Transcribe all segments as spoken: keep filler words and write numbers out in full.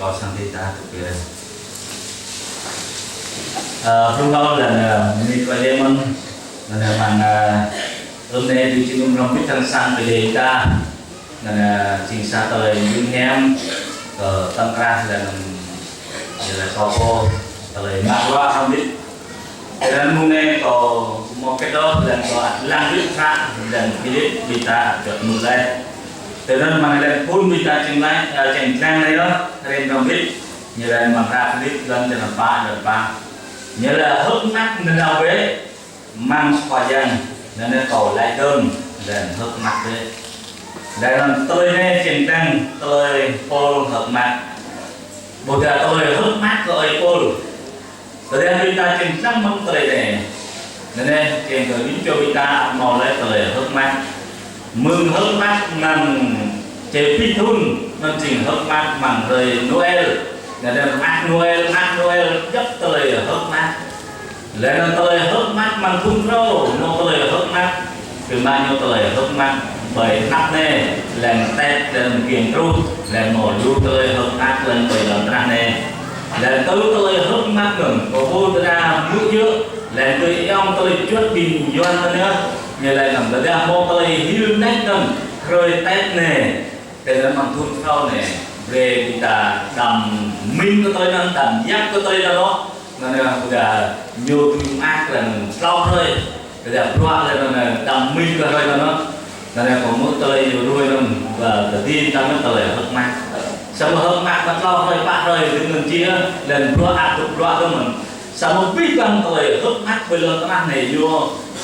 Kâo sang ti ta tŭ pia. Ơ, hrŏm hăng lĕ, ơ, mơnuih kơ lĕ mơ̆n, lĕ mơ̆n, ơ, hrŏm anai tui jing hrŏm bit hăng sang kơ lĕ ta. Lĕ, ơ, jing sa tơlơi yun hiam, kơ tơ̆ng krah lĕ, ơ, lĕ kâo pô, tơlơi mă wa hrŏm bit. Tơdang mơ̆ng anai kâo mơ̆ kơ dŏ, lĕ kâo ăt lăng bit sa, lĕ Philip bit ta jŏt mơ̆ lĕ. Tơdang mơ̆ng lĕ phun bit ta jing lĕ, ơ, jing lăng lĕ yơh, hrŏm hrŏm bit. Ñu lĕ mơ̆ng hră Philip lĕ črăn pă, črăn pă. Ñu lĕ hơ̆k mơak nanao bĕ, mơ̆ng Khua Yang, lĕ anai kâo laĭ dơ̆ng, lĕ hơ̆k mơak bĕ. Lĕ anŭn tơlơi anai jing lăng tơlơi Pôl hơ̆k mơak. Ƀôdah tơlơi hơ̆k mơak kơ ơi Pôl. Tơdang ƀing ta jing lăng mơ̆ng tơlơi anai. Lĕ anai, jing kơ ƀing čô ƀing ta hmâo lĕ tơlơi hơ̆k mơak. Mơ̆ng hơ̆k mơak mơ̆ng čê pih thŭn, anŭn jing hơ̆k mơak mơ̆ng hrơi Noel. Lĕ anai mơak Noel, mơak Noel, djŏp tơlơi hơ̆k mơak. Lĕ anŭn tơlơi hơ̆k mơak mơ̆ng thŭn phrâo, mơ̆ tơlơi hơ̆k mơak. Kơ mă ñu tơlơi hơ̆k mơak ƀơi anăp anai, lĕ Tết, lĕ kiăng truh, lĕ mơ̆ lu tơlơi hơ̆k mơak lĕ ƀơi lŏn tơnah anai. Lĕ tơl tơlơi hơ̆k mơak anŭn, kơ ƀu tơdah mơ̆ yơh, lĕ tơl yơh tơlơi juăt ƀing Yuan anŭn yơh, ñu lĕ anŭn tơdah mơ̆ tơlơi hil nač anŭn, hrơi Tết anai. Tơdang mơ̆ng thŭn phrâo anai, brơi ƀing ta đăm mĭn kơ tơlơi anŭn, đăm yap kơ tơlơi anŭn. Anŭn yơh, ƀôdah ñu tui mơak lĕ tlâo hrơi. Tơdah bruă lĕ anŭn đăm mĭn kơ hrơi anŭn. Anŭn yơh, kâo hmư̆ tơlơi ñu ruai anŭn, ƀă tơdơi ta mơ̆ tơlơi hơ̆k mơak. Samơ̆ hơ̆k mơak mă tlâo hrơi, pă hrơi, tui anŭn či, lĕ bruă ăt dŏ bruă dơ̆ng mơ̆n. Samơ̆ abih bang tơlơi hơ̆k mơak ƀơi lŏn tơnah anai ñu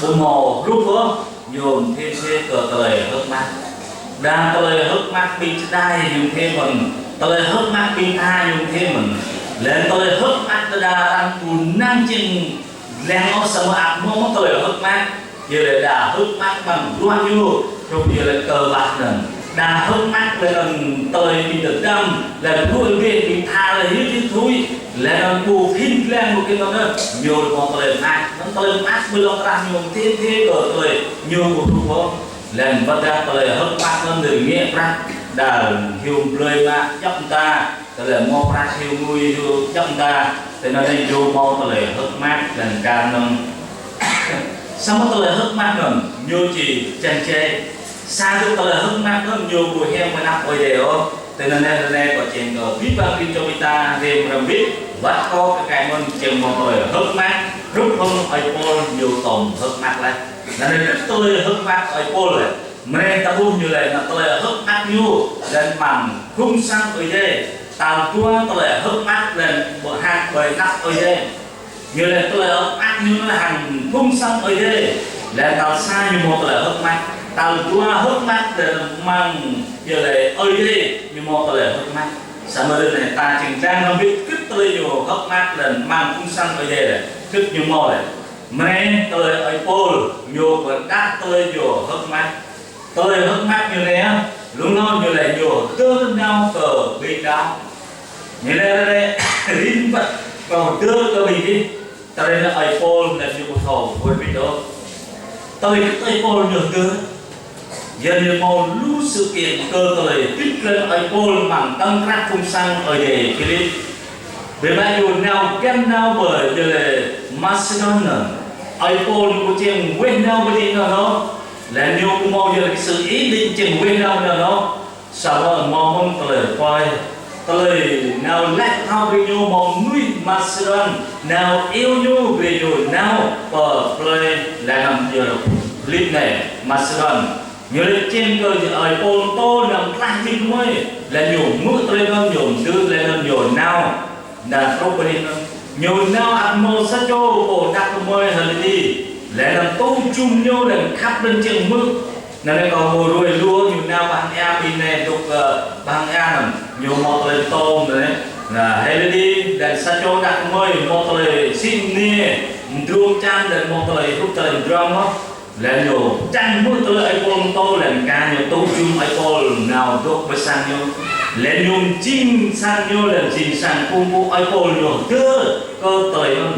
ƀu hmâo hrup ôh. Ñu mơ̆n thê thê kơ tơlơi hơ̆k mơak. Đa tơlơi hơ̆k mơak ƀing čơđai ñu mơ̆n thê mơ̆n. Tơlơi hơ̆k mơak ƀing tha ñu mơ̆n thê mơ̆n. Lĕ tơlơi hơ̆k mơak đa đa arăng ƀu năng jing lăng ôh samơ̆ ăt mơ̆ mơ̆ tơlơi hơ̆k mơak. Yua lĕ đa hơ̆k mơak mơ̆ng bruă ñu. Hrup yua lĕ kơ ƀah anŭn. Đa hơ̆k mơak lĕ anŭn tơlơi ƀing đơđam, lĕ bruă ƀing ƀing tha lĕ hĭ hĭ tui. Lĕ anŭn ƀu khĭn lăng ƀu khĭn anŭn, ñu mơ̆ tơlơi mơak. Anŭn tơlơi mơak ƀơi lŏn tơnah ñu mơ̆n thê thê kơ tơlơi ñu ƀu hrup ôh. Lĕ ƀôdah tơlơi hơ̆k mơak anŭn tơlơi ngă prăk, đa hiư̆m blơi mă djŏp mơta, tơlơi mơ̆ prăk hiư̆m ngui hiư̆m djŏp mơta, tơlơi anŭn ñu mơ̆ tơlơi hơ̆k mơak lĕ kar anŭn. Samơ̆ tơlơi hơ̆k mơak anŭn, ñu či čang čê. Sa tơlơi hơ̆k mơak anŭn ñu ƀu hiam mơ̆ng anăp Ơi Adai ôh. Tơdang anai, tơdang anai kâo čang kơ abih bang ƀing čô ƀing ta hrăm hrăm bit, wăt kâo kơ kai mơ̆n jing mơ̆ tơlơi hơ̆k mơak, hrup hăng ơi Pôl ñu tŏm hơ̆k mơak lĕ. Anŭn yơh tơlơi hơ̆k mơak ơi Pôl lĕ. Mơ̆n ta ƀuh ñu lĕ anŭn tơlơi hơ̆k mơak ñu, lĕ mơ̆ng phung sang Ơi Adai. Tal dua tơlơi hơ̆k mơak lĕ ƀơi hăng ƀơi anăp Ơi Adai. Ñu lĕ tơlơi hơ̆k mơak ñu lĕ hăng phung sang Ơi Adai. Lĕ tal sa ñu mơ̆ tơlơi hơ̆k mơak. Tal dua hơ̆k mơak lĕ mơ̆ng yua lĕ Ơi Adai ñu mơ̆ tơlơi hơ̆k mơak. Samơ̆ ră anai ta jing lăng hrăm bit kơ tơlơi ñu hơ̆k mơak lĕ mơ̆ng phung sang Ơi Adai lĕ. Kơ ñu mơ̆ lĕ. Mơ̆n tơlơi ơi Pôl ñu pơdah tơlơi ñu hơ̆k mơak. Tơlơi hơ̆k mơak ñu anai, lu nao ñu lĕ ñu dơ̆ nao kơ ƀing đaŏ. Ñu lĕ lĕ, rĭm ƀă kâo dơ̆ kơ ƀing gih, tơlơi anai ơi Pôl lĕ ñu ƀu thâo ƀuăn ƀing đaŏ. Tơlơi kơ ơi Pôl ñu dơ̆, yua ñu hmâo lu sự kiện kơ tơlơi tip lĕ ơi Pôl mơ̆ng tơ̆ng krah phung sang Ơi Adai Philip. Ƀơi anai ñu nao găn nao ƀơi yua lĕ Masêdôn anŭn. Ơi Pôl ñu ƀu čang weh nao ƀơi anŭn ôh. Lĕ ñu ƀu hmâo yua lĕ sự ý định čang weh nao anŭn ôh. Samơ̆ hmâo mơ̆n tơlơi rơpơi. Tơlơi nao laĭ thâo brơi ñu hmâo mơnuih Masêdôn. Nao iâu ñu brơi ñu nao pơ plơi lĕ anŭn yua lĕ Philip anai Masêdôn. Ñu lĕ čang kơ ơi Pôl pô nao tlaih ƀing gơmơi, lĕ ñu hmư̆ tơlơi anŭn ñu mơdưh tơlơi anŭn ñu nao. Đa truh ƀơi anŭn. Ñu nao ăt hmâo sa čô pô đah kơmơi Hêrôđi. Lĕ anŭn tŭ jum ñu lĕ khăp lĕ čang hmư̆. Anŭn lĕ kâo hmâo ruai lu ñu nao ƀơi hăng ia ƀing anai dŏ, ơ, ƀơi hăng ia anŭn. Ñu hmâo tơlơi tôm anŭn lĕ. Anŭn Hêrôđi lĕ sa čô đah kơmơi hmâo tơlơi sĭ bơni, mơdrŏng čang lĕ hmâo tơlơi hrup tơlơi mơdrŏng mơ̆n. Lĕ ñu čang hmư̆ tơlơi ơi Pôl pô lĕ kar ñu tŭ jum ơi Pôl nao dŏ ƀơi sang ñu. Lĕ ñu jing sang ñu lĕ jing sang kơkuh ơi Pôl ñu dơ̆ kơ tơlơi anŭn.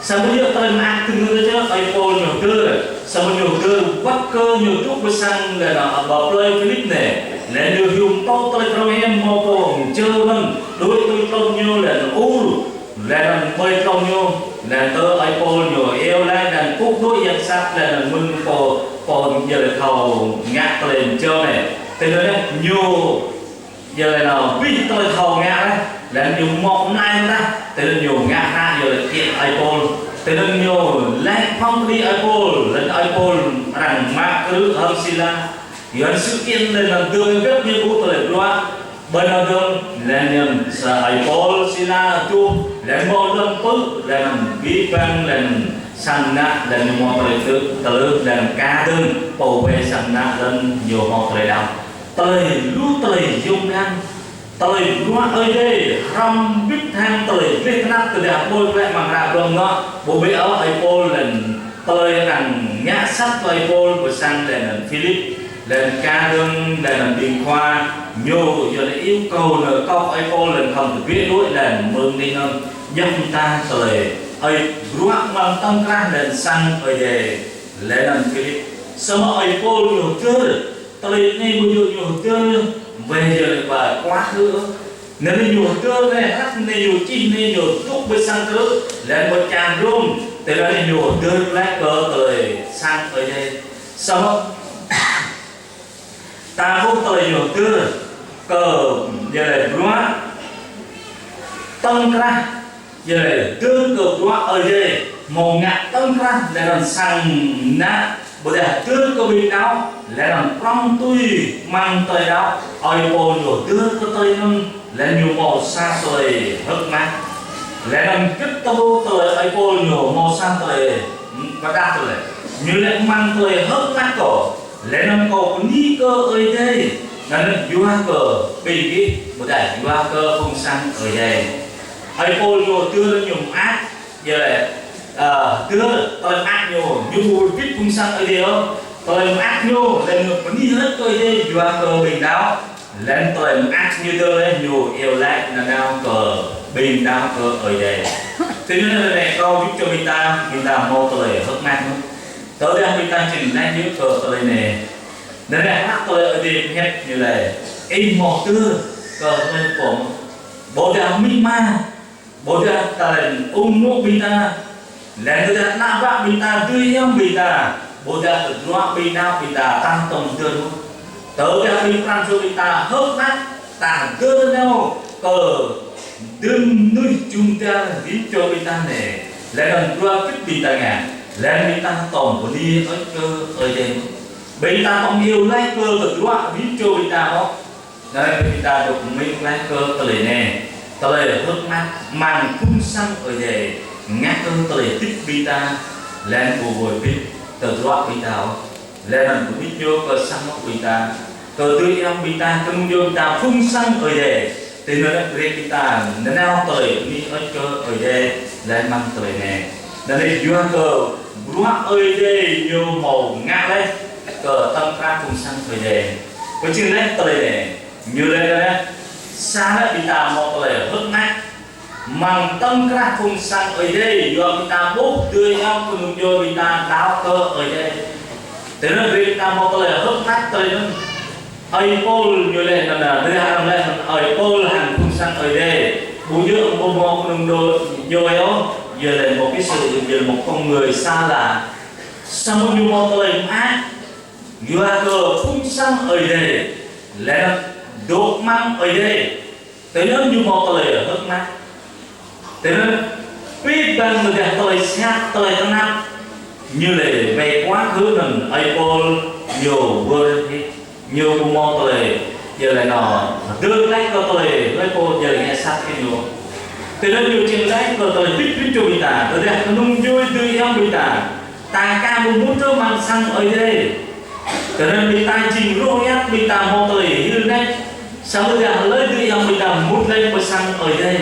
Samơ̆ yua tơlơi mơak tơngan lĕ ơi Pôl ñu dơ̆. Samơ̆ ñu dơ̆ wăt kơ ñu dŏ ƀơi sang lĕ anŭn ƀơi plơi Philip anai. Lĕ ñu hiư̆m tŭ tơlơi phrâo hiam hmâo pô jơ anŭn. Đuaĭ tui tlôn ñu laih anŭn ur, laih anŭn ƀơi tlôn ñu, laih anŭn tơ ơi Pôl ñu iâu laĭ laih anŭn kơkuh đuaĭ yang sat laih anŭn mơ̆ng pô, pô ñu laĭ thâo ngă tơlơi mơčâo anai. Tui anŭn ñu, ñu laĭ anŭn abih tơlơi thâo ngă laih, laih anŭn ñu mơ̆ mơnai laih, tui anŭn ñu ngă hră ñu laĭ kiăng ơi Pôl. Tui anŭn ñu laĭ phŏng kơđi ơi Pôl, laih anŭn ơi Pôl arăng mă krư̆ hăng Sila. Yuan sự kiện laih anŭn dơ̆ng wơ̆t ñu ƀuh tơlơi bruă, ƀơi anŭn dơ̆ng laih anŭn sa ơi Pôl Sila tuh, laih anŭn mơ̆ lŏn pư̆, laih anŭn abih bang, laih anŭn sang ană, laih anŭn mơ̆ tơlơi tơ-, tơlơi, laih anŭn kơ dơ̆ng, pô wai sang ană laih anŭn ñu mơ̆ tơlơi đaŏ. Tơlơi lu tơlơi yôm blan, tơlơi bruă Ơi Adai, hrŏm bĭt hăng tơlơi gleh tơnap tơdah ƀơi gleh amăng hră Rôm anŭn, ƀu bĕ ôh ơi Pôl laih anŭn tơlơi arăng ngă sat kơ ơi Pôl pơ sang laih anŭn Philip, laih anŭn kơ dơ̆ng, laih anŭn ƀing khua, ñu, ñu laĭ iâu kơ anŭn kơ ơi Pôl laih anŭn khŏm tơbiă đuaĭ laih anŭn mơ̆ng anai anŭn, djŏp mơta tơlơi, ơi bruă amăng tŏng krah laih anŭn sang Ơi Adai, laih anŭn Philip. Samơ̆ ơi Pôl ñu tơl, tơlơi anai ƀu djơ̆ ñu tơl, wai djơ̆ laih ba kuah hư. Anŭn anai ñu tơl anai, hră anai ñu čih anai ñu dŏ ƀơi sang krư̆, laih anŭn ƀơi čar Rôm, tơl anŭn anai ñu tơl laih kơ tơlơi sang Ơi Adai. Samơ̆ ta ƀuh tơlơi ñu tơl kơ, ñu laĭ bruă tŏng krah, ñu laĭ tơl kơ bruă Ơi Adai, mơ̆ ngă tŏng krah, laih anŭn sang ană, ƀôdah tơl kơ ƀing đaŏ, laih anŭn prŏng tui amăng tơlơi đaŏ, ơi Pôl ñu tơl kơ tơlơi anŭn, laih anŭn ñu mơ̆ sa tơlơi hơ̆k mơak. Laih anŭn gĭt tơƀuh tơlơi ơi Pôl ñu mơ̆ sa tơlơi, ƀôdah tơlơi. Ñu laĭ amăng tơlơi hơ̆k mơak kâo, laih anŭn kâo bơni kơ Ơi Adai, anŭn yua kơ ƀing gih, ƀôdah yua kơ phung sang Ơi Adai. Ơi Pôl ñu tơl ñu mơak, yơh laih, ơ, tơl, tơlơi mơak ñu, ñu ƀu bĭt phung sang Ơi Adai ôh, tơlơi mơak ñu, laih ñu bơni hơ̆k kơ Ơi Adai, yua kơ ƀing đaŏ, laih anŭn tơlơi mơak ñu tơl laih ñu iâu laĭ nanao kơ ƀing đaŏ kơ Ơi Adai. Tui anŭn laih anŭn kâo wĭt čô ƀing ta, ƀing ta mơ̆ tơlơi hơ̆k mơak ñu. Tơdah ƀing ta či laĭ ñu kơ tơlơi anai. Anŭn laih hră tơlơi Ơi Adai pơhiăp ñu laĭ, ih mơ̆ tơl kơ hlơi pô mơ̆. Ƀôdah amĭ ama, ƀôdah tơlơi ung mŭ ƀing ta, laih tơdah ană bă ƀing ta, adơi ayŏng ƀing ta, ƀôdah tơdruă ƀing đaŏ ƀing ta, ta tŏng tơl mơ̆. Tơdah ƀing pran jua ƀing ta hơ̆k mơak, ta tơl nao kơ dŭm mơnuih jum dar rĭm čô ƀing ta anai, laih anŭn bruă gĭt ƀing ta ngă, laih ƀing ta tŏng bơni hơ̆k kơ Ơi Adai mơ̆. Ƀing ta tŏng iâu laĭ kơ tơdruă rĭm čô ƀing ta mơ̆. Anŭn laih ƀing ta dŏ mĭn laih kơ tơlơi anai. Tơlơi hơ̆k mơak amăng phung sang Ơi Adai. Ngă kơ tơlơi hơdip ƀing ta, laih anŭn ƀu wơr bĭt tơdruă ƀing ta ôh. Laih anŭn ƀu bĭt ñu kơ sang anŏ ƀing ta, kơ adơi ayŏng ƀing ta, kơnung djuai ƀing ta, phung sang Ơi Adai. Tui anŭn laih brơi ƀing ta nanao tơlơi bơni hơ̆k kơ Ơi Adai, laih amăng tơlơi anai. Anŭn laih yua kơ bruă Ơi Adai ñu mơ̆ ngă laih kơ tŏng krah phung sang Ơi Adai. Pơčeh laih tơlơi anai. Ñu laĭ anai, sa laih ƀing ta mơ̆ tơlơi hơ̆k mơak amăng tŏng krah phung sang Ơi Adai, yua ƀing ta ƀuh adơi ayŏng kơnung djuai ƀing ta đaŏ kơ Ơi Adai. Tui anŭn brơi ƀing ta mơ̆ tơlơi hơ̆k mơak tơlơi anŭn. Ơi Pôl ñu laĭ anŭn, tơdah arăng laĭ anŭn ơi Pôl hăng phung sang Ơi Adai, ƀu djơ̆ ƀu mơ̆ kơnung djuai ôh, yua laĭ mơ̆ kơ sự, yua laĭ mơ̆ con người xa lạ. Samơ̆ ñu mơ̆ tơlơi mơak, yua kơ phung sang Ơi Adai, laih anŭn dŏ amăng Ơi Adai. Tui anŭn ñu mơ̆ tơlơi hơ̆k mơak. Tui anŭn abih bang tơdah tơlơi sat, tơlơi tơnap, ñu laĭ ƀơi kuah hư anŭn ơi Pôl ñu wơr hĭ, ñu ƀu mơ̆ tơlơi, yua laĭ anŭn, dơ̆ng laih kơ tơlơi, ơi Pôl yua laĭ ngă sat kơ ñu. Tui anŭn ñu či laĭ kơ tơlơi hơdip rĭm čô ƀing ta, tơdah kơnung djuai adơi ayŏng ƀing ta, ta aka ƀu mŭt ôh amăng sang Ơi Adai. Tui anŭn ƀing ta jing rŏh yap, ƀing ta mơ̆ tơlơi hil nač. Samơ̆ tơdah hlơi adơi ayŏng ƀing ta mŭt laih pơ sang Ơi Adai,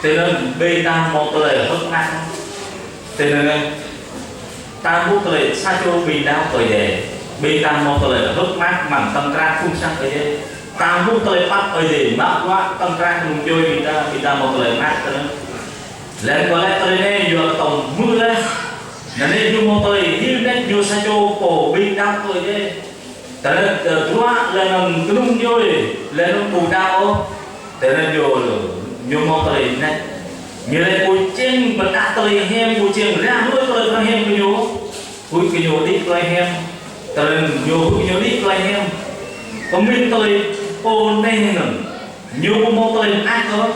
tui anŭn ƀing ta mơ̆ tơlơi hơ̆k mơak. Tui anŭn ta mŭt tơlơi sa čô ƀing đaŏ Ơi Adai. Ƀing ta mơ̆ tơlơi hơ̆k mơak amăng tŏng krah phung sang Ơi Adai. Ta mŭt tơlơi pap Ơi Adai, mă bruă tŏng krah kơnung djuai ƀing ta, ƀing ta mơ̆ tơlơi mơak tui anŭn. Laih kơ laĭ tơlơi anai yua kơ tŏng hmư̆ laih. Anŭn anai ñu mơ̆ tơlơi hil nač ñu sa čô pô ƀing đaŏ Ơi Adai. Tơlơi tơdruă laih anŭn kơnung djuai, laih anŭn ƀu đaŏ ôh. Tơlơi ñu Ñu hmâo tơlơi anai. Ñu laĭ ƀu čang pơdah tơlơi hiam, ƀu čang ră ruai tơlơi phrâo hiam kơ ñu. Huĭ kơ ñu đĭ tơlơi hiam. Tơlơi ñu huĭ kơ ñu đĭ tơlơi hiam. Pơmĭn tơlơi pô anai anŭn. Ñu ƀu hmâo tơlơi mơak ôh.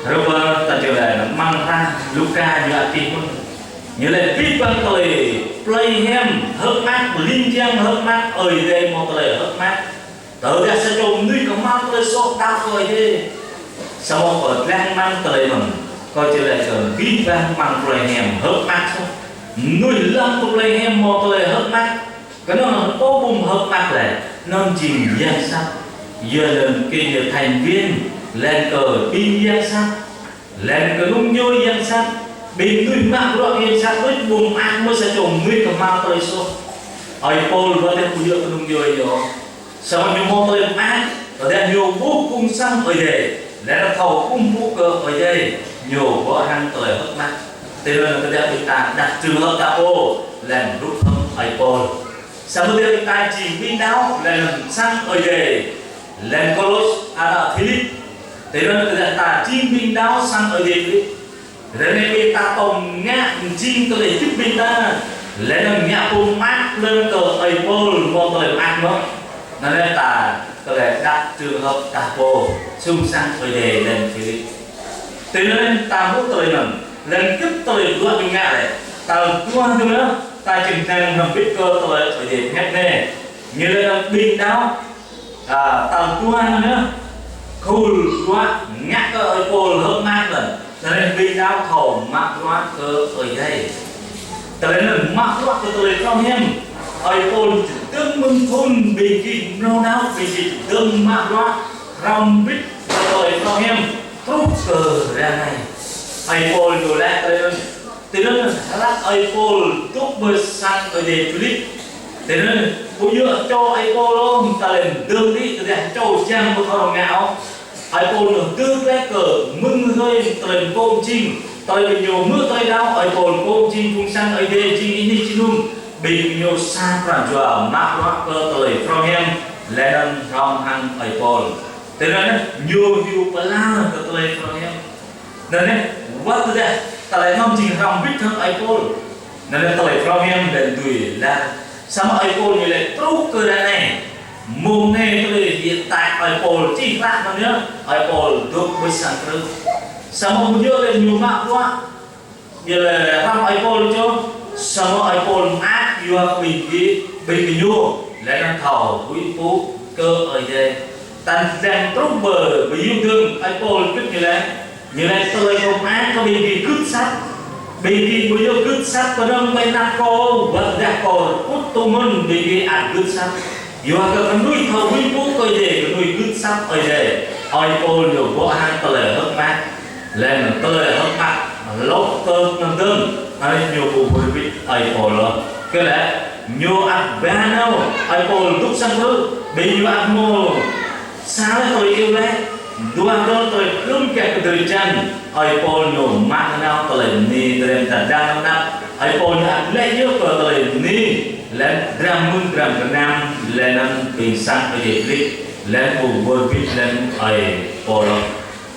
Rơpa ta čơđai anŭn amăng hră Luka ñu ăt čih mơ̆n. Ñu laĭ abih bang tơlơi plơi hiam hơ̆k mơak, ling jang hơ̆k mơak, Ơi Adai hmâo tơlơi hơ̆k mơak. Tơdah sa čô mơnuih kơhma̱l tơlơi soh đaŏ kơ Ơi Adai. Samơ̆ kâo lăng amăng tơlơi anŭn, kâo či laĭ kơ abih bang amăng plơi hiam hơ̆k mơak soh. Mơnuih lăng tơ plơi hiam hmâo tơlơi hơ̆k mơak. Kơnơ̆ng anŭn pô ƀu hmâo hơ̆k mơak lĕ, anŭn jing yang sat. Yua anŭn kơ ñu thành viên, laĭ kơ ƀing yang sat. Laĭ kơ nung ñu yang sat, ƀing mơnuih mă bruă yang sat đôč ƀu mơak mơ̆ sa čô mơnuih kơhma̱l tơlơi soh. Ơi Pôl wơ̆t ƀu djơ̆ kơ nung ñu yơh. Samơ̆ ñu hmâo tơlơi mơak, tơdah ñu ƀuh kông sang Ơi Adai, laĭ anŭn thâo kơkuh pơpŭ kơ Ơi Adai, ñu ƀuh hăng tơlơi hơ̆k mơak. Tui anŭn tơdah ƀing ta đặt trường hợp ta pô, laĭ hrup hăng Ơi Pôl. Samơ̆ tơdah ƀing ta jing ƀing đaŏ, laĭ anŭn sang Ơi Adai, laĭ Kôlôs, ană Philip. Tui anŭn tơdah ta jing ƀing đaŏ sang Ơi Adai Philip. Ră anai ƀing ta tŏng ngă jing tơlơi hơdip ƀing ta. Laĭ anŭn ngă pơmơak lĕ kơ Ơi Pôl hmâo tơlơi mơak mơ̆n. Anŭn lĕ ta tơlơi đặt trường hợp ta pô sung sang Ơi Adai laĭ Philip. Tui anŭn ta hmư̆ tơlơi anŭn, laĭ kơ tơlơi dua ñu ngă lĕ. Tal dua ñu anŭn, ta čang hăng hrŏm hơbĭt kơ tơlơi Ơi Adai pơhiăp anai. Ñu laĭ anŭn ƀing đaŏ, a, tal dua anŭn, khul dua ngă kơ Ơi Pôl hơ̆k mơak lĕ. Anŭn ƀing đaŏ thâo mă bruă kơ Ơi Adai. Tơlơi anŭn mă bruă kơ tơlơi phrâo hiam. Ơi Pôl čơdơ̆ng mơ̆ng thŭn ƀing gih mrâo đaŏ, ƀing gih čơdơ̆ng mă bruă hrŏm hơbĭt kơ tơlơi phrâo hiam. Truh kơ ră anai. Ơi Pôl ñu laĭ tơlơi anŭn. Tui anŭn hlak Ơi Pôl dŏ ƀơi sang Ơi Adai Philip. Tui anŭn ƀu djơ̆ čô Ơi Pôl ôh, tơlơi dơ̆ng đĭ tơdah čô jang ƀu thâo ngă ôh. Ơi Pôl ñu dơ̆ng laĭ kơ mơ̆ng hơi tơlơi pô jing, tơlơi ƀing ñu hmư̆ tơlơi đaŏ, Ơi Pôl pô jing phung sang Ơi Adai jing anih jơnum, ƀing ñu sa pran jua mă bruă kơ tơlơi phrâo hiam, laĭ anŭn hrŏm hăng Ơi Pôl. Tui anŭn ñu hyu pơala kơ tơlơi phrâo hiam. Anŭn yơh, wơ̆t tơdah tơlơi anŭn jing hrŏm hơbĭt hăng Ơi Pôl. Anŭn yơh tơlơi phrâo hiam laĭ tui laĭ. Samơ̆ Ơi Pôl ñu laĭ truh kơ ră anai. Mơ̆ng anai tơlơi hiện tại Ơi Pôl čih hră anŭn yơh, Ơi Pôl dŏ ƀơi sang krư̆. Samơ̆ ƀu djơ̆ lĕ ñu mă bruă. Ñu laĭ hrŏm Ơi Pôl čô, samơ̆ Ơi Pôl mơak yua kơ ƀing gih, ƀing gơñu, laĭ anŭn thâo huĭ pơpŭ kơ Ơi Adai. Tơdang truh ƀơi, ƀơi yŭ dơ̆ng, Ơi Pôl gưt ñu laĭ, ñu laĭ tơlơi kâo mơak kơ ƀing gih gưt sat. Ƀing gih ƀu djơ̆ gưt sat kơnơ̆ng ƀơi anăp kâo, wơ̆t tơdah kâo rơkŭt tŭ mơ̆n ƀing gih ăt gưt sat. Yua kơ kơnuih thâo huĭ pơpŭ kơ Ơi Adai, kơnuih gưt sat Ơi Adai. Ơi Pôl ñu ƀuh hăng tơlơi hơ̆k mơak. Laĭ anŭn tơlơi hơ̆k mơak, lŏk tơ̆ anŭn dơ̆ng, anai ñu ƀu hơbĭt Ơi Pôl ôh. Kơ lĕ, ñu ăt ba nao, Ơi Pôl dŏ sang krư̆, ƀing ñu ăt hmâo sa lĕ tơlơi iâu laĭ, dua dơ̆ng tơlơi plŭm kiăng kơ drơi jăn, Ơi Pôl ñu mă nao tơlơi bơni, tơlơi tơdang anŭn. Ơi Pôl ñu ăt laĭ yơh kơ tơlơi bơni, laĭ dram mơ̆ng dram gơnam, laĭ anŭn ƀing sang Ơi Adai Philip, laĭ ƀu hơbĭt laĭ Ơi Pôl ôh.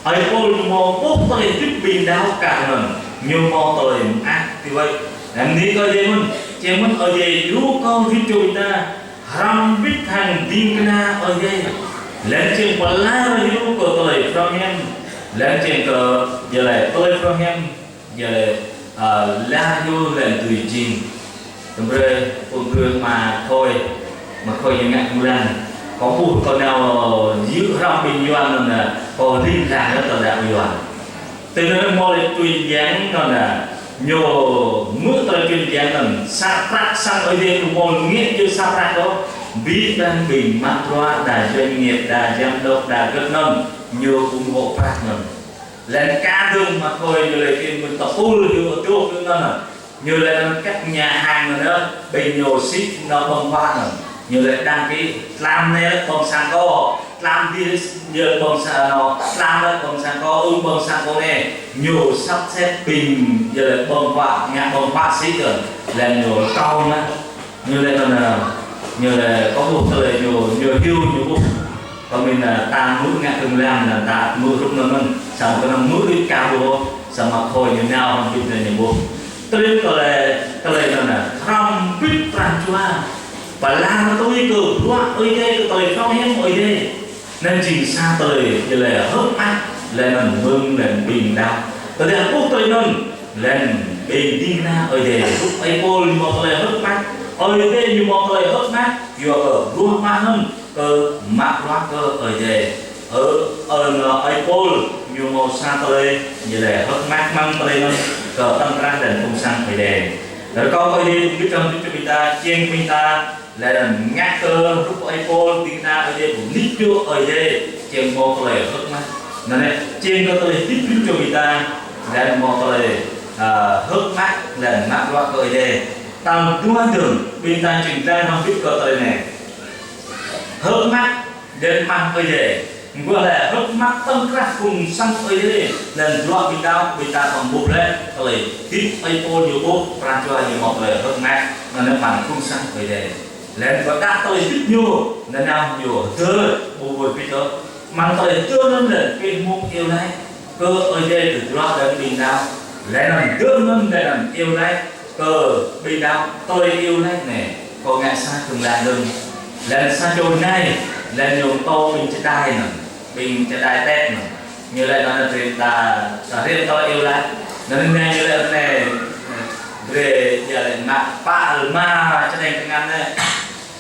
Ơi Pôl ñu hmâo ƀuh tơlơi hơdip ƀing đaŏ kah anŭn, ñu hmâo tơlơi mơak tui wơ̆t. Anŭn bơni kơ Ơi Adai mơ̆n, či mơ̆n Ơi Adai djru kơ hơdip čô ƀing ta, hrŏm hơbĭt hăng ding kơna Ơi Adai. Laĭ čang pơala hyu kơ tơlơi phrâo hiam, laĭ čang kơ, yua laĭ tơlơi phrâo hiam. Yua laĭ, a, laĭ hyu laĭ tui jing. Tơm brơi, pơm brơi mă khôi, mă khôi ñu ngă mơran. Kâo ƀuh kâo nao yư̆ hrŏm ƀing Yuan anŭn, a, kâo ring lăng yơh tơlơi đaŏ Yuan. Tui anŭn hmâo lĕ truyền giảng anŭn, a, ñu hmư̆ tơlơi truyền giảng anŭn, sa prăk sang Ơi Adai ñu hmâo ngă yơh sa prăk ôh. Ƀing đah ƀing mă bruă, đa doanh nghiệp, đa giám đốc, đa gơ̆t anŭn, ñu ủng hộ prăk anŭn. Laĭ kơ dơ̆ng mă khôi ñu laĭ kơ mơ̆n tơpul hyu tơdruh kơ anŭn. Ñu laĭ anŭn các nhà hàng anŭn, ƀing ñu sĭ anŭn ƀơ̆ng huă anŭn. Ñu laĭ đăng ký, tlam anai laĭ ƀơ̆ng sang kâo, tlam adih laĭ ƀơ̆ng sang anŭn, tlam laĭ ƀơ̆ng sang kâo, ư ƀơ̆ng sang kâo anai. Ñu sắp xếp ƀing, ñu laĭ ƀơ̆ng huă, ngă ƀơ̆ng huă sĭ kơ. Laĭ ñu kâo anŭn. Ñu laĭ anŭn, ñu laĭ kâo ƀuh tơlơi ñu, ñu hyu ñu ƀuh. Kơ mĭn, ơ, ta hmư̆ ngă kơnang lăng, lăng ta hmư̆ hrup anŭn mơ̆n, samơ̆ kơnơ̆ng hmư̆ đĭ kơ ƀuh, samơ̆ khôi ñu nao hăng bĭt anŭn ñu ƀuh. Tơlơi, tơlơi, tơlơi anŭn, hrŏm bĭt pran jua. Pơala tui kơ bruă Ơi Adai, kơ tơlơi phrâo hiam Ơi Adai. Anŭn jing sa tơlơi, yua lĕ hơ̆k mơak, lĕ anŭn mơ̆ng lĕ ƀing đaŏ. Tơdah ƀuh tơlơi anŭn, lĕ ƀing ding kơna Ơi Adai, hrup ơi Pôl ñu hmâo tơlơi hơ̆k mơak, Ơi Adai ñu hmâo tơlơi hơ̆k mơak, yua kơ bruă mă anŭn, kơ mă bruă kơ Ơi Adai. Ơ, ơ, anŭn ơi Pôl ñu hmâo sa tơlơi, yua lĕ hơ̆k mơak mơ̆ng tơlơi anŭn kơ tơ̆ng krah lĕ phung sang Ơi Adai. Rơkâo Ơi Adai tŭ mĭt čang tŭ čô ƀing ta, kiăng ƀing ta, lĕ anŭn ngă kơ hrup ơi Pôl, ding kơna Ơi Adai, ƀu nik djơ̆ Ơi Adai, kiăng hmâo tơlơi hơ̆k mơak. Anŭn lĕ, kiăng kơ tơlơi hơdip hrup čô ƀing ta, lĕ hmâo tơlơi, ơ, hơ̆k mơak, lĕ mă bruă kơ Ơi Adai. Tal dua dơ̆ng, ƀing ta jing đang hăng bĭt kơ tơlơi anai. Hơ̆k mơak, lĕ mơ̆ng Ơi Adai. Mơguah lĕ hơ̆k mơak tơ̆ng krah phung sang Ơi Adai. Lĕ bruă ƀing đaŏ, ƀing ta pơƀuh lĕ, tơlơi hơdip ơi Pôl ñu ƀuh, pran jua ñu hmâo tơlơi hơ̆k mơak, anŭn lĕ mơ̆ng phung sang Ơi Adai. Lĕ pơdah tơlơi hơdip ñu, anŭn ñu hơdơr, ƀu ƀuh pĭt ôh. Mơ̆ng tơlơi hơdơr anŭn lĕ pĭt mơ̆ng iâu laĭ kơ Ơi Adai, tơdruă dơ̆ng ƀing đaŏ. Lĕ anŭn hơdơr anŭn, lĕ anŭn iâu laĭ kơ ƀing đaŏ, tơlơi iâu laĭ anai, kâo ngă sa kơnang lăng dơ̆ng. Lĕ sa čô nai, lĕ ñu pơtô ƀing čơđai anŭn, ƀing čơđai Tết anŭn. Ñu lĕ anŭn ƀing ta, ta rĭm tơlơi iâu laĭ. Anŭn nai ñu lĕ anai, brơi, yua lĕ mă pă rơma čơđeng tơngan anai.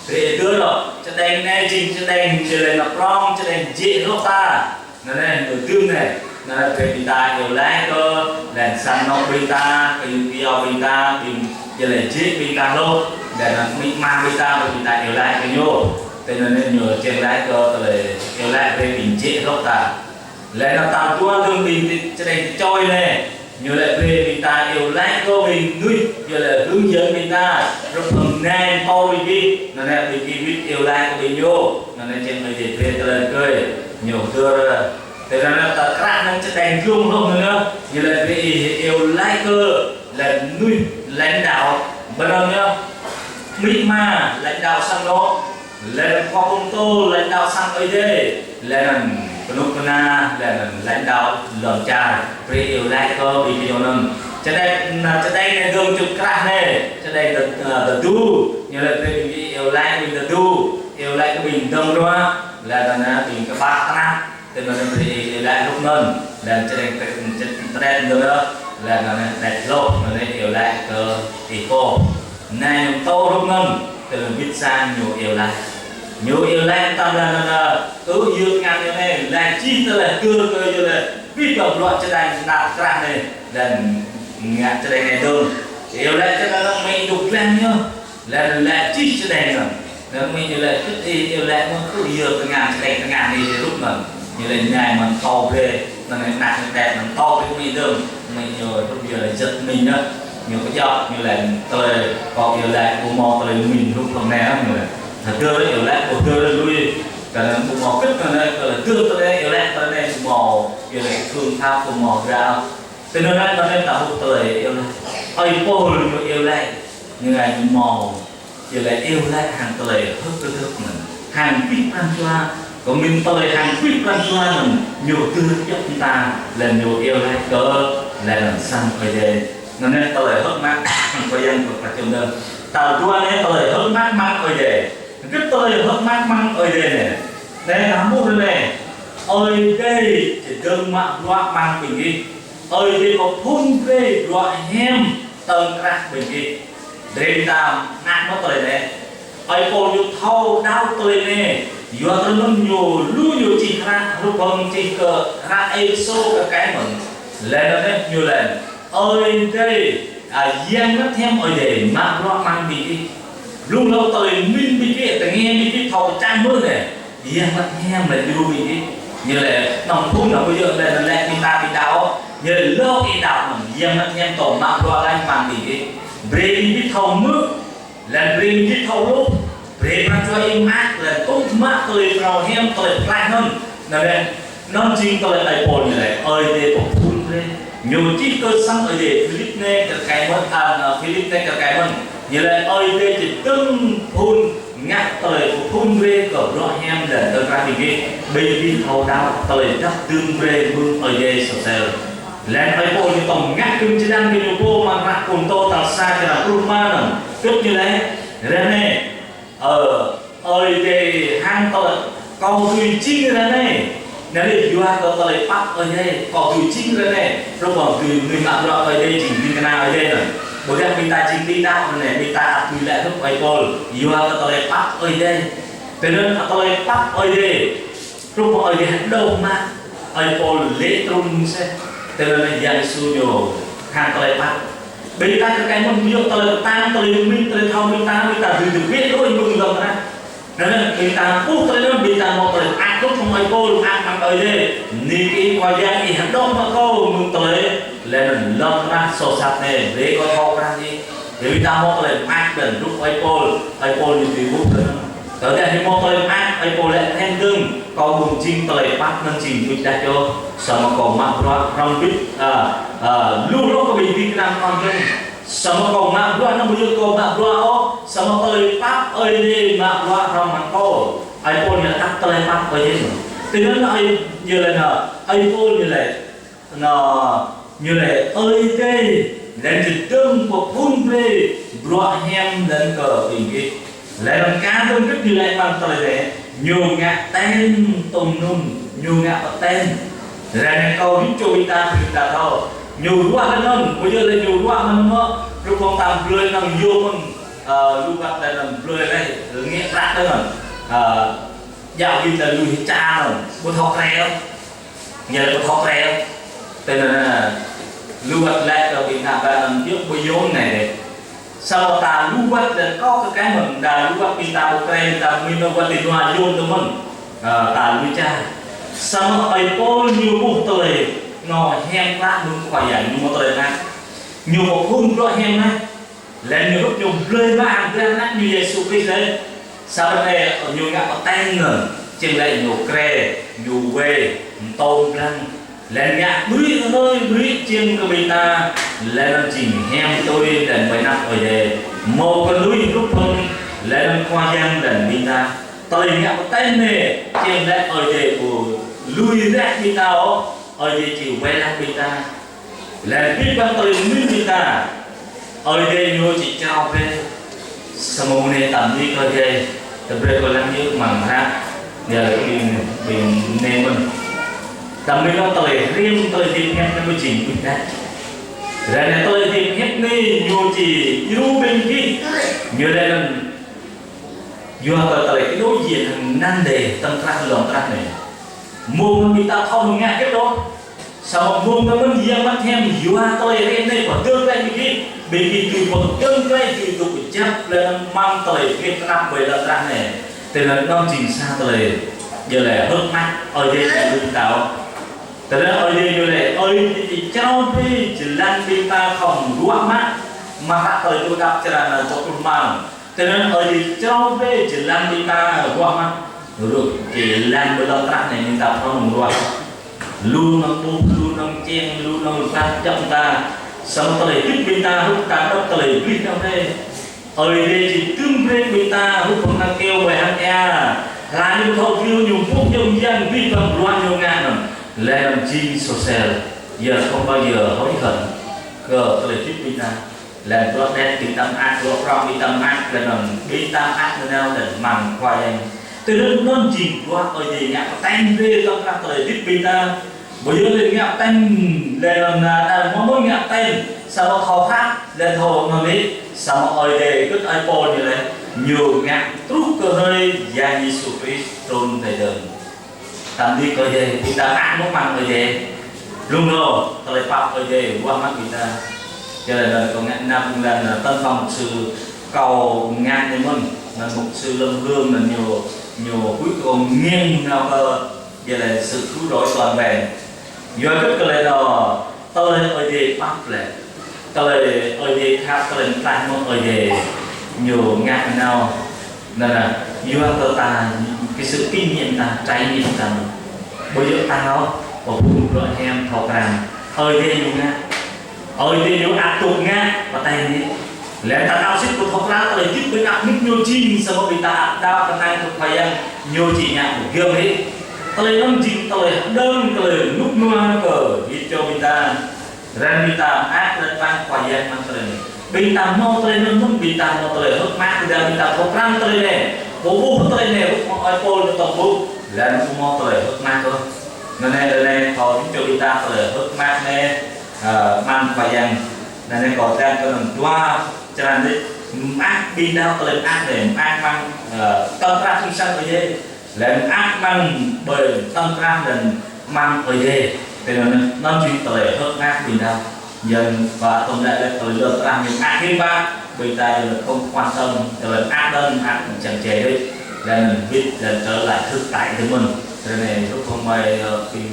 Brơi hơdơr lŏ, čơđeng anai jing čơđeng, ñu lĕ anŭn prŏng, čơđeng jĕ hloh ta. Anŭn anai, ñu dưm anai. Anŭn anai, brơi ƀing ta iâu laĭ kơ, lĕ sang anŏ ƀing ta, kơ yŭ kơ yâo ƀing ta, ƀing, yua lĕ jĕ ƀing ta hloh, lĕ anŭn amĭ ama ƀing ta, brơi ƀing ta iâu laĭ kơ ñu. Tui anŭn anai ñu čang laĭ kơ tơlơi iâu laĭ brơi ƀing jĕ hloh ta. Lĕ anŭn tal dua dơ̆ng ƀing čơđeng tơčô anai. Ñu lĕ brơi ƀing ta iâu laĭ kơ ƀing mơnuih, yua lĕ hướng dẫn ƀing ta, hrup hăng nai pô ƀing gih, anŭn anai ƀing gih wĭt iâu laĭ kơ ƀing ñu, anŭn anai čang Ơi Adai brơi tơlơi rơkơi, ñu hơdơr. Tui anŭn anai ta krah anŭn čơđeng glông hloh anŭn anai, ñu lĕ brơi ih iâu laĭ kơ, lĕ mơnuih lãnh đạo, ƀơi anŭn anai, amĭ ama lãnh đạo sang anŏ, lĕ khua pơtô lãnh đạo sang Ơi Adai, lĕ anŭn kơnuk kơna, lĕ anŭn lãnh đạo lŏn čar, brơi iâu laĭ kơ ƀing gơñu anŭn. Čơđeng, anŭn čơđeng anai dơ̆ng čŭk krah anai, čơđeng tơ-, ơ, tơdu, ñu lĕ brơi ƀing gih iâu laĭ ƀing tơdu, iâu laĭ kơ ƀing dŏng ruă, lĕ anŭn ƀing kơƀah tơnap, tui anŭn brơi iâu laĭ hrup anŭn, lĕ čơđeng tơ-, čơđeng tơdu, lĕ anŭn tơdu, anŭn iâu laĭ kơ ih pô. Anai ñu pơtô hrup anŭn, tơlơi wĭt sang ñu iâu laĭ. Ñu iâu laĭ tơdah anŭn, ơ, ư yua tơngan ñu anai, laĭ čih tơlơi hơdơr kơ yua lĕ, ƀu kơ bruă čơđeng tơnap krah anai, lĕ ngă čơđeng anai dơ̆ng. Iâu laĭ tơdah anŭn mơ̆ng dŏ lăng ñu, lĕ laĭ čih čơđeng anŭn. Anŭn mơ̆ng ñu laĭ kơ ih iâu laĭ mơ̆ng ư yua tơngan čơđeng tơngan anai hrup anŭn. Ñu laĭ anai mơ̆n pơtô brơi, anŭn anai anăp anai pơtô brơi mơ̆ng dơ̆ng, mơ̆ng ñu hrup yua lĕ giật mình anŭn. Ñu kơjăp, ñu laĭ tơlơi, kâo iâu laĭ ƀu hmâo tơlơi mĭn hrup hăng anai ñu laĭ. Hơdơr iâu laĭ, ƀu hơdơr lui. Kơ anŭn ƀu hmâo kĭt anŭn, kơ lĕ hơdơr tơlơi iâu laĭ, tơlơi anai ƀu hmâo, yua lĕ phương pháp ƀu hmâo gah. Tui anŭn anai, anŭn anai ta hmư̆ tơlơi iâu laĭ. Ơi Pôl ñu iâu laĭ, ñu laĭ ñu hmâo, yua lĕ iâu laĭ hăng tơlơi hơ̆k kơdơ̆k anŭn. Hăng abih pran jua, kơ mĭn tơlơi hăng abih pran jua anŭn, ñu dưi kơjăp ta, lĕ ñu iâu laĭ kơ, lĕ anŭn sang Ơi Adai. Anŭn anai tơlơi hơ̆k mơak, kơ yang kơ pơčŭm dơ̆ng. Tal dua anai tơlơi hơ̆k mơak mơ̆ng Ơi Adai. Hơget tơlơi hơ̆k mơak mơ̆ng Ơi Adai anai? Anai ta hmư̆ anai. Ơi Adai či dơ̆ng mă bruă mơ̆ng ƀing gih. Ơi Adai pơphun brơi bruă hiam tơ̆ng krah ƀing gih. Drơi ta ngă mơ̆ tơlơi anai. Ơi Pôl ñu thâo đaŏ tơlơi anai. Yua tơlơi anŭn ñu lu ñu čih hră, hrup hăng čih kơ hră Êphêsô kơ kơkai mơ̆n. Lĕ anŭn anai ñu laĭ. Ơi Adai, a, Yang Bơngăt Hiam Ơi Adai mă bruă mơ̆ng ƀing gih. Blung hlâo tơlơi mĭn ƀing gih, tơngia ƀing gih thâo pơčah mơ̆n anai. Yang Bơngăt Hiam lĕ djru ƀing gih. Ñu lĕ anŭn phun anŭn ƀu djơ̆ lĕ anŭn lĕ ƀing ta ƀing đaŏ. Ñu lĕ hlâo ih đaŏ anŭn Yang Bơngăt Hiam tŏ mă bruă laih mơ̆ng ƀing gih. Brơi ƀing gih thâo hmư̆. Lĕ brơi ƀing gih thâo hluh, brơi pran jua ih mơak, lĕ tŭ mă tơlơi phrâo hiam, tơlơi pơklaih anŭn. Anŭn lĕ, anŭn jing tơlơi Ơi Pôl ñu laĭ, Ơi Adai pơphun brơi. Ñu čih kơ sang Ơi Adai Philip anai kơ kơkai mơ̆n, a, Philip anai kơ kơkai mơ̆n. Ñu laĭ Ơi Adai či dơ̆ng phun ngă tơlơi pơphun brơi kơ bruă hiam lĕ tơkrah ƀing gih, ƀing gih thâo đaŏ tơlơi dăp dưm brơi mơ̆ng Ơi Adai sô sel. Laih anŭn Ơi Pôl ñu tŏng ngă kơnơ̆ng čơdăn kơ ñu pô amăng hră Kôrintô tal sa črăn pluh rơma anŭn. Kơ̆t ñu laĭ, ră anai, ơ, Ơi Adai hăng tơlơi kâo dưi jing ră anai. Anai lĕ yua kơ tơlơi pap Ơi Adai, kâo dưi jing ră anai. Hrup hăng dưi mă bruă Ơi Adai jing ding kơna Ơi Adai anŭn. Ƀôdah ƀing ta jing ƀing đaŏ ră anai, ƀing ta ăt dưi laĭ hrup Ơi Pôl, yua kơ tơlơi pap Ơi Adai. Tơnăn tơlơi pap Ơi Adai. Hrup hăng Ơi Adai hơđô̆ mă, Ơi Pôl lĕ trŭn mơsĕh. Tơnăn Yang Yêsu ñu hăng tơlơi pap. Ƀing ta kơ kơi mơ̆n ƀu djơ̆ tơlơi kơtang, tơlơi mĭn, tơlơi thâo ƀing ta, ƀing ta dưi tơbiă đôč mơ̆ng lŏn tơnah. Anŭn, ƀing ta ƀuh tơlơi anŭn, ƀing ta hmâo tơlơi mơak hrup hăng Ơi Pôl, mơak hăng Ơi Adai. Anai kơ Ih Khua Yang, Ih hơđô̆ mă kâo mơ̆ng tơlơi, laih anŭn lŏn tơnah soh sat anai, brơi kâo thâo krăn Ih. Yua ƀing ta hmâo tơlơi mơak ƀing hrup Ơi Pôl, Ơi Pôl ñu tui ƀuh tơlơi anŭn. Tơdah ñu hmâo tơlơi mơak, Ơi Pôl laĭ hăng dơ̆ng, kâo ƀu jing tơlơi pap anŭn jing đôč đah čô, samơ̆ kâo mă bruă hrŏm hơbĭt, a, a, lu hloh kơ ƀing ding kơnam kơnam dơ̆ng. Samơ̆ kâo mă bruă anŭn ƀu djơ̆ kâo mă bruă ôh, samơ̆ tơlơi pap Ơi Adai mă bruă hrŏm hăng kâo. Ơi Pôl ñu laĭ tơlơi pap Ơi Adai anŭn. Tơnăn Ơi, ñu laĭ anŭn, Ơi Pôl ñu laĭ, anŭn, ñu laĭ Ơi Adai, laih anŭn či dơ̆ng pơphun brơi bruă hiam anŭn kơ ƀing gih. Laih anŭn kơ dơ̆ng kơ̆t ñu laĭ amăng tơlơi anai, ñu ngă ten tŏng anŭn, ñu ngă pơten. Laih anŭn kâo ƀu čô ƀing ta, ƀing ta thâo. Ñu ruah anŭn, ƀu djơ̆ lĕ ñu ruah anŭn mơ̆, hrup hăng ta blơi anŭn yôm mơ̆n, ơ, lu wăt laih anŭn blơi laih, ngă prăk laih anŭn. Ơ, djă̱ ƀing ta lui ča anŭn, ƀu thâo krĕ. Ñu laĭ ƀu thâo krĕ. Tơnăn, ơ, lu wăt laĭ kơ ƀing ta ƀă anŭn yơh ƀu yôm anai dêh. Samơ̆ ta lu wăt laih kâo kơ kơi mơ̆n, ta lu wăt ƀing ta ƀu krĕ, ƀing ta mĭn wăt ti nua yôm tơ mơ̆n. Ơ, ta lui ča. Samơ̆ Ơi Pôl ñu ƀuh tơlơi, ñu hiam klă mơ̆ng Khua Yang, ñu hmâo tơlơi mơak. Ñu pơphun bruă hiam anai. Laih ñu hrup ñu blơi mă hăng drah ană ñu Yêsu Krist laih. Samơ̆ anai ñu ngă pơten anŭn, čiăng laĭ ñu krĕ, ñu wai, mơtô blang. Laih ngă đuaĭ hrơi đuaĭ čiăng kơ ƀing ta, laih anŭn jing hiam tui laih ƀơi anăp Ơi Adai. Hmâo kơ lui hrup hăng, laih anŭn Khua Yang laih ƀing ta. Tơlơi ngă pơten anai, čiăng laĭ Ơi Adai ƀu lui ră ƀing ta ôh, Ơi Adai či wai lăng ƀing ta. Laih abih bang tơlơi mĭn ƀing ta, Ơi Adai ñu či čao brơi. Samơ̆ mơ̆ng anai tơm ni kơ Ơi Adai, tơbrơi kơ lăng yơh mơ̆ng hră, ñu laĭ ƀing, ƀing anai mơ̆n. Tơm ni kơ tơlơi rĭm, tơlơi hơdip hiăp anai mơ̆ jing ƀing ta. Ră anai tơlơi hơdip hiăp anai ñu či djru ƀing gih, ñu laĭ anŭn yua kơ tơlơi kơ đối diện hăng anăn dêh tơ̆ng krah lŏn krah anai. Mơ̆ng ƀing ta thâo ngă hơget đôč. Samơ̆ mơ̆ng anŭn mơ̆n Yang Bơngăt Hiam yua tơlơi rĭm anai pơdơ̆ng glaĭ ƀing gih, ƀing gih dưi pơdơ̆ng glaĭ, dưi dŏ kơjăp laih anŭn mơ̆ng tơlơi hơget tơnap ƀơi lŏn tơnah anai. Tơnăn anŭn jing sa tơlơi, yua laĭ hơ̆k mơak Ơi Adai ƀu lui ta ôh. Tơnăn Ơi Adai yua laĭ, Ơi Adai či črâo brơi jơlan ƀing ta khŏm ruah mă, mơ̆ng hră tơlơi Tơlơi Đăo črăn dua pluh rơma. Tơnăn Ơi Adai črâo brơi jơlan ƀing ta ruah mă. Ruah jơlan ƀơi lŏn tơnah anai ƀing ta phrâo anŭn ruah. Lu anŭn ƀuh, lu anŭn čeng, lu anŭn rơbat jăp ta. Samơ̆ tơlơi hơdip ƀing ta hrup ta dŏ tơlơi abih bang anai. Ơi Adai či dưm brơi ƀing ta hrup hăng ană kơyâo ƀơi hang ia. Hla ñu thâo kriu ñu ƀuh yôm yang abih bang bruă ñu ngă anŭn. Laih anŭn jing sô sel. Yua không bao giờ hối hận kơ tơlơi hơdip ƀing ta. Laih anŭn bruă đet ƀing ta mơak, bruă prŏng ƀing ta mơak, laih anŭn ƀing ta mơak nanao laih anŭn mơ̆ng Khua Yang. Tơnăn anŭn jing bruă Ơi Adai ngă pơten brơi tơ̆ng krah tơlơi hơdip ƀing ta. Ƀu djơ̆ lĕ ngă pơten, laih anŭn, a, ta hmâo mơ̆n ngă pơten, samơ̆ thâo khăp, laih thâo anŭn lĕ, samơ̆ Ơi Adai, kơ̆t Ơi Pôl ñu laĭ, ñu ngă truh kơ hrơi Yang Yêsu Krist trŭn tơdơi. Tơm ni kơ Ơi Adai, ƀing ta mơak mơ̆ng Ơi Adai. Blung anŭn, tơlơi pap Ơi Adai, ruah mă ƀing ta. Yua laĭ anŭn kâo ngă anăp ƀing lăn, a, tơ̆ng kơ mục sư kâo ngă anai mơ̆n, anŭn mục sư Lâm Hương anŭn ñu, ñu huĭ kâo ngiêng nao kơ, yua laĭ sự cứu rỗi toàn vẹn. Yua kơ tơlơi anŭn, tơlơi Ơi Adai pap laih. Tơlơi Ơi Adai khăp, tơlơi tlaih mơ̆ng Ơi Adai ñu ngă nao. Anŭn, anŭn, yua kơ ta, cái sự kinh nghiệm ta, trải nghiệm ta. Ƀu djơ̆ ta ôh, pơphun bruă hiam thâo krăn. Ơi Adai ñu ngă. Ơi Adai ñu ăt tŭ ngă, pơten anai. Laih ta đaŏ sĭt ƀu thâo krăn tơlơi hơdip ƀơi anăp mơnuih ñu jing, samơ̆ ƀing ta ăt đaŏ kơnang kơ Khua Yang ñu či ngă pơgiŏng hĭ. Tơlơi anŭn jing tơlơi hơđơ̆ng, tơlơi rơnŭk rơnua kơ hơdip čô ƀing ta. Ran ƀing ta mơak lĕ ƀăng Khua Yang mơ̆ng tơlơi anai. Ƀing ta hmâo tơlơi anŭn, ƀing ta hmâo tơlơi hơ̆k mơak, ƀing ta, ƀing ta thâo krăn tơlơi anai. Pô ƀuh tơlơi anai, ƀuh mơ̆ng ơi Pôl ñu tŏng ƀuh, laih anŭn ƀu hmâo tơlơi hơ̆k mơak ôh. Anŭn anai, anŭn anai, kâo hing čô ƀing ta tơlơi hơ̆k mơak anai, ơ, mơ̆ng Khua Yang. Anŭn anai kâo tơlơi kơ anŭn dua črăn đôč, mơak ƀing đaŏ tơlơi mơak anai, mơak mơ̆ng, ơ, tơ̆ng krah phung sang Ơi Adai. Laih anŭn mơak mơ̆ng ƀơi tơ̆ng krah laih anŭn mơ̆ng Ơi Adai. Tui anŭn, anŭn jing tơlơi hơ̆k mơak ƀing ta. Yang ba tơ̆ng lĕ lĕ tơlơi lơ krah ñu mơak hiư̆m pă, ƀing ta yang không quan tâm, tơlơi mơak anŭn mơak čang čê đôč. Laih anŭn wĭt laih anŭn trở lại thực tại tơ mơ̆n. Tui anai, hrup hăng mơi, ơ, pin,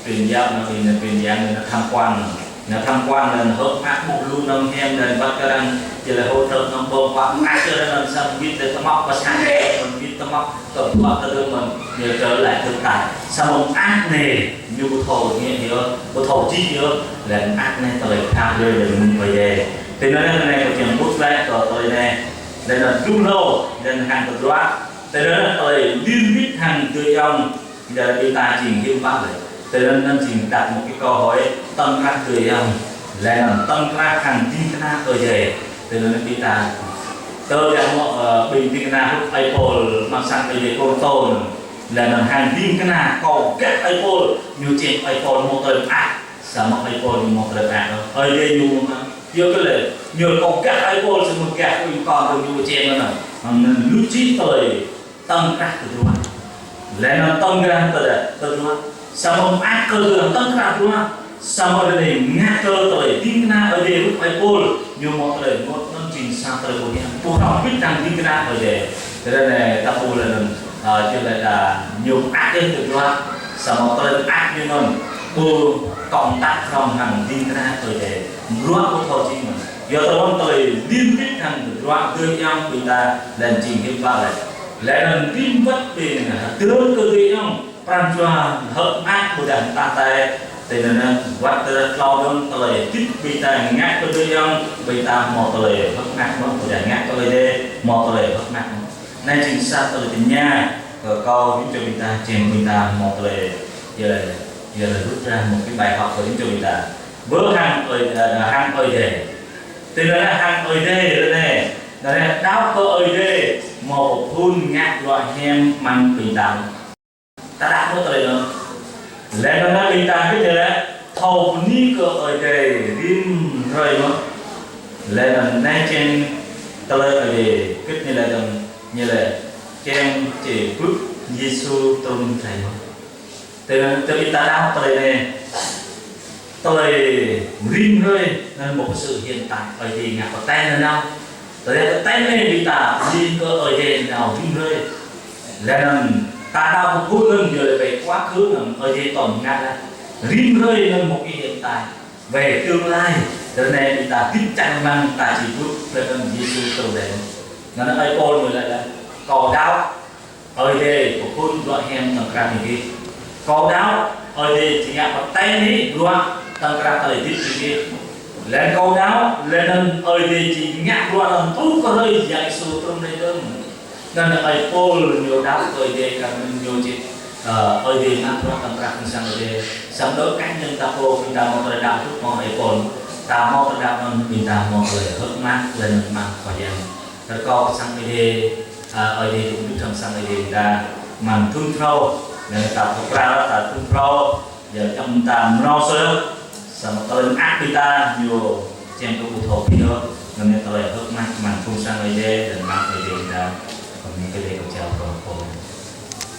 pin yap, anŭn pin, pin yang, anŭn tham quan. Anŭn tham quan laih anŭn hơ̆k mơak ƀuh lu anŏ hiam laih anŭn wăt kơ arăng, či laih hỗ trợ anŏ ƀơ̆ng huă mơak kơ arăng, anŭn samơ̆ wĭt laih tơmăk pơsang, anŭn wĭt tơmăk kơ huă kơ tơ mơ̆n, ñu trở lại thực tại. Samơ̆ mơak anai, ñu ƀu thâo ngă yơh, ƀu thâo čih yơh, laih anŭn mơak anai tơlơi pha brơi laih anŭn mơ̆ng Ơi Adai. Tui anŭn anai kâo kiăng ƀuh laih kơ tơlơi anai, laih anŭn djru hlâo, laih anŭn hăng tơdruă, tui anŭn tơlơi liên kết hăng tơlơi ayŏng, Ƀing ta jing hiư̆m pă lĕ. Tui anŭn anŭn jing đặt một cái câu hỏi tơ̆ng krah tơlơi ayŏng. Laih anŭn tơ̆ng krah hăng ding kơna Ơi Adai. Tui anŭn ƀing ta. Tơdah mơ̆, ơ, ƀing ding kơna hrup ơi Pôl mơ̆ng sang Ơi Adai Kôrintô anŭn. Laih anŭn hăng ding kơna kâo gah ơi Pôl, ñu čih ơi Pôl hmâo tơlơi mơak. Samơ̆ ơi Pôl ñu hmâo tơlơi mơak. Ơi Adai ñu mơ̆n. Yua kơ lĕ, ñu kâo gah ơi Pôl samơ̆ gah ơi kâo ñu čih anŭn. Anŭn lu čih tơlơi tơ̆ng krah tơdruă. Laih anŭn tơ̆ng krah tơdruă, tơdruă. Samơ̆ mơak kơ tơ̆ng krah tơdruă. Samơ̆ ră anai ngă kơ tơlơi ding kơna Ơi Adai hrup ơi Pôl, ñu hmâo tơlơi mơ̆ng anŭn jing sa tơlơi ƀu hiam. Ƀu hrŏm wĭt hăng ding kơna Ơi Adai. Ră anai ta ƀuh laih anŭn, ơ, či laĭ ta ñu mơak kơ tơdruă. Samơ̆ tơlơi mơak ñu anŭn ƀu kơnang hrŏm hăng ding kơna Ơi Adai. Bruă ƀu thâo jing mơ̆n. Yua kơ tơlơi liên kết hăng tơdruă tơlơi ayŏng ƀing ta laih anŭn jing hiư̆m pă lĕ. Laih anŭn rĭm wơ̆t ƀing hơdơr kơ tơlơi ayŏng, pran jua hơ̆k mơak ƀôdah tah tai, tui anŭn wơ̆t tơlơi tlâo dơ̆ng tơlơi hơdip ƀing ta ngă kơ tơlơi ayŏng, ƀing ta hmâo tơlơi hơ̆k mơak mơ̆n, ƀôdah ngă kơ Ơi Adai hmâo tơlơi hơ̆k mơak mơ̆n. Anai jing sa tơlơi tơña kơ kâo hing čô ƀing ta, čang ƀing ta hmâo tơlơi, yơh, yơh rút ra một cái bài học kơ hing čô ƀing ta. Bơ hăng Ơi, ơ, hăng Ơi Adai. Tui anŭn hăng Ơi Adai ră anai. Ră anai đaŏ kơ Ơi Adai hmâo pơphun ngă bruă hiam mơ̆ng ƀing ta. Ta đaŏ mơ̆ tơlơi anŭn. Laih anŭn ƀing ta kơ ñu lĕ thâo bơni kơ Ơi Adai rĭm hrơi mơ̆n. Laih anŭn anai čang tơlơi Ơi Adai kơ ñu lĕ dơ̆ng ñu lĕ čang či bưp Yêsu trŭn rai mơ̆n. Tui anŭn tơlơi ta đaŏ tơlơi anai. Tơlơi rĭm hrơi anŭn một sự hiện tại Ơi Adai ngă pơtĕn nanao. Tơlơi pơtĕn anai ƀing ta bơni kơ Ơi Adai nanao rĭm hrơi. Laih anŭn ta đaŏ pơphun anŭn yơh lĕ về quá khứ anŭn Ơi Adai tŏm ngă laih. Rĭm hrơi anŭn một cái hiện tại. Về tương lai, ră anai ƀing ta hơdip čang rơmang ta či bưp laih anŭn Yêsu trŭn rai. Anŭn ơi Pôl ñu laĭ laih, kâo đaŏ Ơi Adai pơphun bruă hiam tơ̆ng krah ñu hĭ. Kâo đaŏ Ơi Adai či ngă pơtĕn hĭ bruă tơ̆ng krah tơlơi hơdip ñu hĭ. Laih kâo đaŏ, laih anŭn Ơi Adai či ngă bruă anŭn truh kơ hrơi Yang Yêsu trŭn rai dơ̆ng. Anŭn ơi Pôl ñu đaŏ kơ Ơi Adai kar ñu či, ơ, Ơi Adai ngă bruă tơ̆ng krah phung sang Ơi Adai. Samơ̆ đối cá nhân ta pô ƀing ta hmâo tơlơi đaŏ hrup mơ̆ng ơi Pôl. Ta hmâo tơlơi đaŏ anŭn ƀing ta hmâo tơlơi hơ̆k mơak laih anŭn mơ̆ng Khua Yang. Rơkâo kơ sang Ơi Adai, ơ, Ơi Adai dŏ hơdip hăng sang Ơi Adai ta mơ̆n thun phrâo, laih anŭn ta pơkra ta thun phrâo, yua kơ ta mrâo sơ̆, samơ̆ tơlơi mơak ƀing ta ñu čang kơ ƀu thâo pioh, anŭn tơlơi hơ̆k mơak mơ̆n phung sang Ơi Adai laih anŭn mơ̆ng Ơi Adai ta, kơ ƀing kơ Ơi Adai kơ jao kơ pô.